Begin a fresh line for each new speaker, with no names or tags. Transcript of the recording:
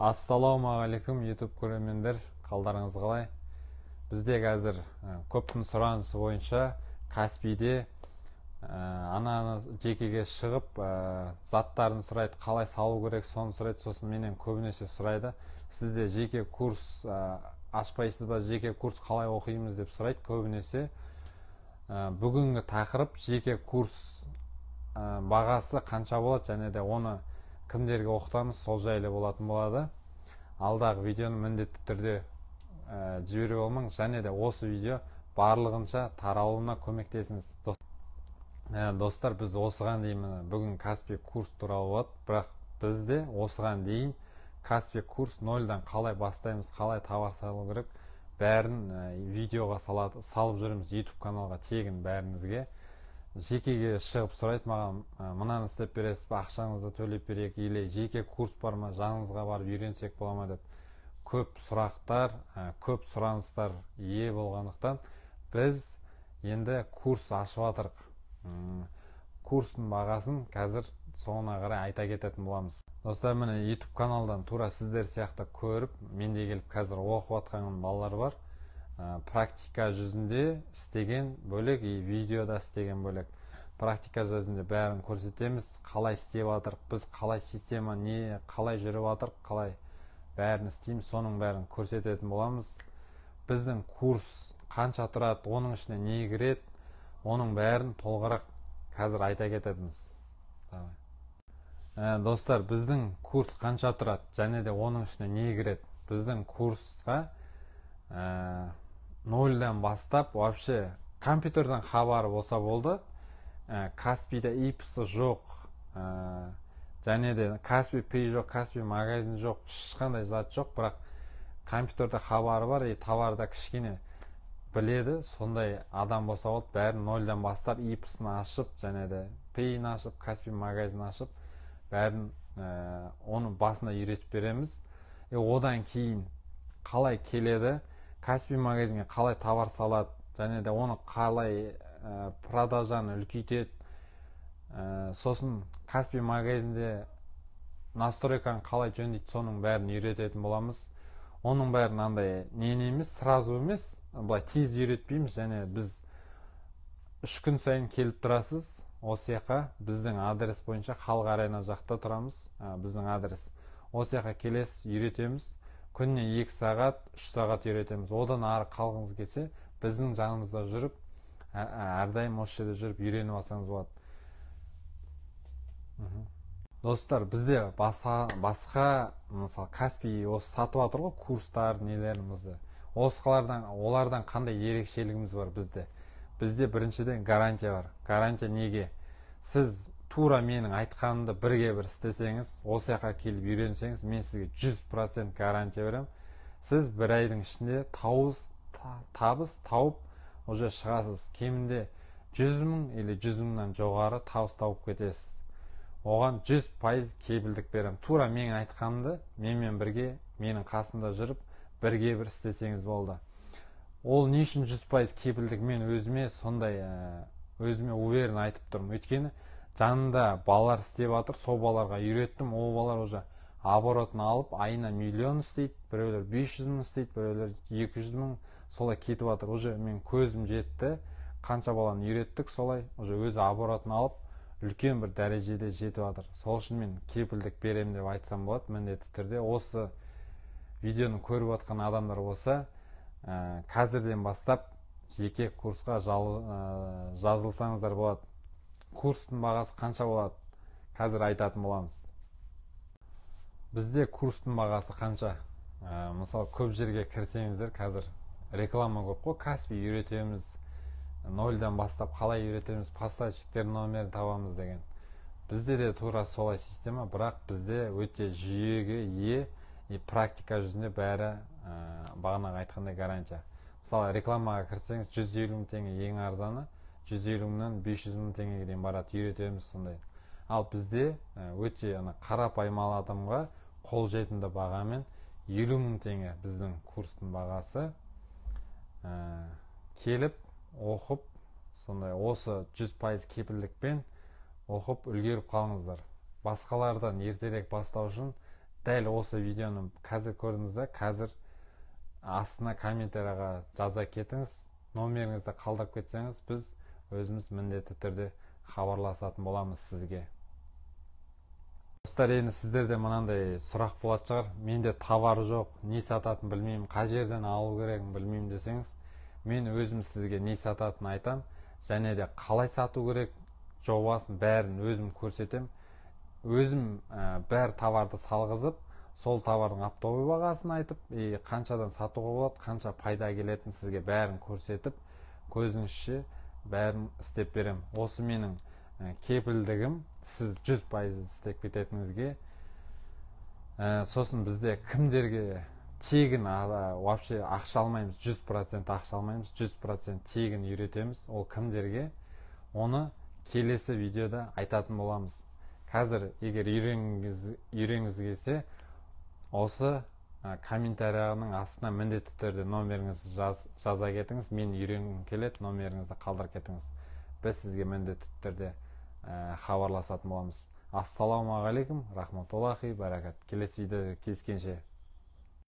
Ассалаумағалейкум, YouTube көрермендер, қалдарыңыз қалай? Бізде қазір көптің сұранысы бойынша Каспийде ананы жекеге шығып, заттарын сұрайды, қалай салу керек, соны сұрайды. Сосын менен көбінесе сұрайды: сізде жеке курс ашпайсыз ба, жеке курс қалай оқимыз деп сұрайды көбінесе. Бүгінгі тақырып: жеке курс бағасы қанша болады және де оны кімдерге оқытамыз, сол жайлы болатын болады. Алдағы видеоны міндетті түрде жіберіп алмаңыз және де осы видео барлығынша таралуына көмектесіңіз. Достар, біз осыған дейін, міне, бүгін Каспи курс туралы болады, бірақ бізде осыған дейін Каспи курс нольдан қалай бастаймыз, қалай товар салу керек, бәрін видеоға салып жүрміз YouTube каналға тегін бәріңізге. Жекеге шығып сұрайды маған: мынаны істеп бересіз ба, ақшаңызды төлеп берейік, или жеке курс бар ма, жаныңызға барып үйренсек бола ма деп. Көп сұрақтар, көп сұраныстар ие болғандықтан, біз енді курс ашып жатырық. Курстың бағасын қазір соңына қарай айта кететін боламыз. Достар, міне, YouTube каналдан тура сіздер сияқты көріп, менде келіп қазір оқып жатқан балалар бар. Практика жүзінде істеген бөлек и видеода істеген бөлек. Практика жүзінде бәрін көрсетеміз, қалай істеп жатырық біз, қалай система не, қалай жүріп жатырық, қалай бәрін істейміз, соның бәрін көрсететін боламыз. Біздің курс қанша тұрады, оның ішіне не кіреді, оның бәрін толығырақ қазір айта кететінбіз. Давай. Достар, біздің курс қанша тұрады және де оның ішіне не кіреді? Біздің курсқа нольдан бастап, вообще компьютерден хабары болса болды, Каспийда ИП-сы жоқ, және де Каспи Пэй жоқ, Каспи магазин жоқ, ешқандай зат жоқ, бірақ компьютерде хабары бар и товарда кішкене біледі, сондай адам болса болды. Бәрін нольдан бастап, ИП-сын ашып және де Пейін ашып, Каспи магазин ашып, бәрін оның басында үйретіп береміз. И одан кейін қалай келеді, Каспи магазинге қалай товар салады және де оны қалай продажаны үлкейтеді, сосын Каспи магазинде настройканы қалай жөндейді, соның бәрін үйрететін боламыз. Оның бәрін андай нені емес, сразу емес, былай тез үйретпейміз. Және біз 3 күн сайын келіп тұрасыз осы жаққа, біздің адрес бойынша, Халық Арена жақта тұрамыз. Біздің адрес осы жаққа келесіз, үйретеміз. Күніне 2 сағат, 3 сағат үйретеміз. Одан ары қалғыңыз келсе, біздің жанымызда жүріп, әрдайым осы жерде жүріп үйреніп алсаңыз болады. Достар, бізде басқа, мысалы, Каспи осы сатып жатыр ғой курстар, нелерімізді, осылардан, олардан қандай ерекшелігіміз бар бізде? Бізде біріншіден гарантия бар. Гарантия неге? Сіз тура менің айтқанымды бірге бір істесеңіз, осы жаққа келіп үйренсеңіз, мен сізге 100% гарантия беремін: сіз бір айдың ішінде табыс тауып уже шығасыз. Кемінде 100 000 или 100 000-нан жоғары табыс тауып кетесіз. Оған 100% кепілдік беремін. Тура менің айтқанымды менімен бірге, менің қасымда жүріп, бірге бір істесеңіз болды. Ол не үшін 100% кепілдік? Мен өзіме сондай, өзіме уверен айтып тұрмын, өйткені жанында балалар істеп жатыр, сол балаларға үйреттім. Ол балалар уже оборотын алып, айына миллион істейді, біреулер 500 000 істейді, біреулер 200 000, солай кетіп жатыр. Уже мен көзім жетті, қанша баланы үйреттік, солай уже өзі оборотын алып, үлкен бір дәрежеде жетіп жатыр. Сол үшін мен кепілдік беремін деп айтсам болады міндетті түрде. Осы видеоны көріп жатқан адамдар болса, қазірден бастап жеке курсқа жазылсаңыздар болады. Курстың бағасы қанша болады, қазір айтатын боламыз. Бізде курстың бағасы қанша? Мысалы, көп жерге кірсеңіздер, қазір реклама көп қой: Каспи үйретеміз, нольдан бастап қалай үйретеміз, поставщиктер номерін табамыз деген. Бізде де тура солай система, бірақ бізде өте жүйеге ие и практика жүзінде бәрі, бағанағы айтқандай, гарантия. Мысалы, рекламаға кірсеңіз, 150 000 теңге ең арзаны, 150 000-нан 500 000 теңгеге дейін барады, үйретеміз сондай. Ал бізде өте ана қарапайым адамға қолжетімді бағамен 50 000 теңге біздің курстың бағасы. Келіп оқып, сондай осы 100% кепілдікпен оқып үлгеріп қалыңыздар. Басқалардан ертерек бастау үшін. Дәл осы видеоны қазір көрдіңіз да, қазір астына комментарияға жаза кетіңіз, номеріңізді қалдырып кетсеңіз, біз өзіміз міндетті түрде хабарласатын боламыз сізге. Достар, енді сіздерде мынандай сұрақ болатын шығар: менде товар жоқ, не сататынын білмеймін, қай жерден алу керегін білмеймін десеңіз, мен өзім сізге не сататынын айтам, және де қалай сату керек жобасын бәрін өзім көрсетем. Өзім бәр товарды салғызып, сол товардың оптовый бағасын айтып, и қаншадан сатуға болады, қанша пайда келетінін сізге бәрін көрсетіп, көзіңізше бәрін істеп берем. Осы менің кепілдігім, сіз 100% істеп кететініңізге. Сосын бізде кімдерге тегін, вообще ақша алмаймыз, 100% ақша алмаймыз, 100% тегін үйретеміз. Ол кімдерге, оны келесі видеода айтатын боламыз. Қазір егер үйренгіңіз келсе, осы комментарияның астына міндетті түрде номеріңізді жаза кетіңіз. Мен үйренгім келеді, номеріңізді қалдырып кетіңіз, біз сізге міндетті түрде хабарласатын боламыз. Ассалаумағалейкум рахматуллахи баракат. Келесі видеода кездескенше.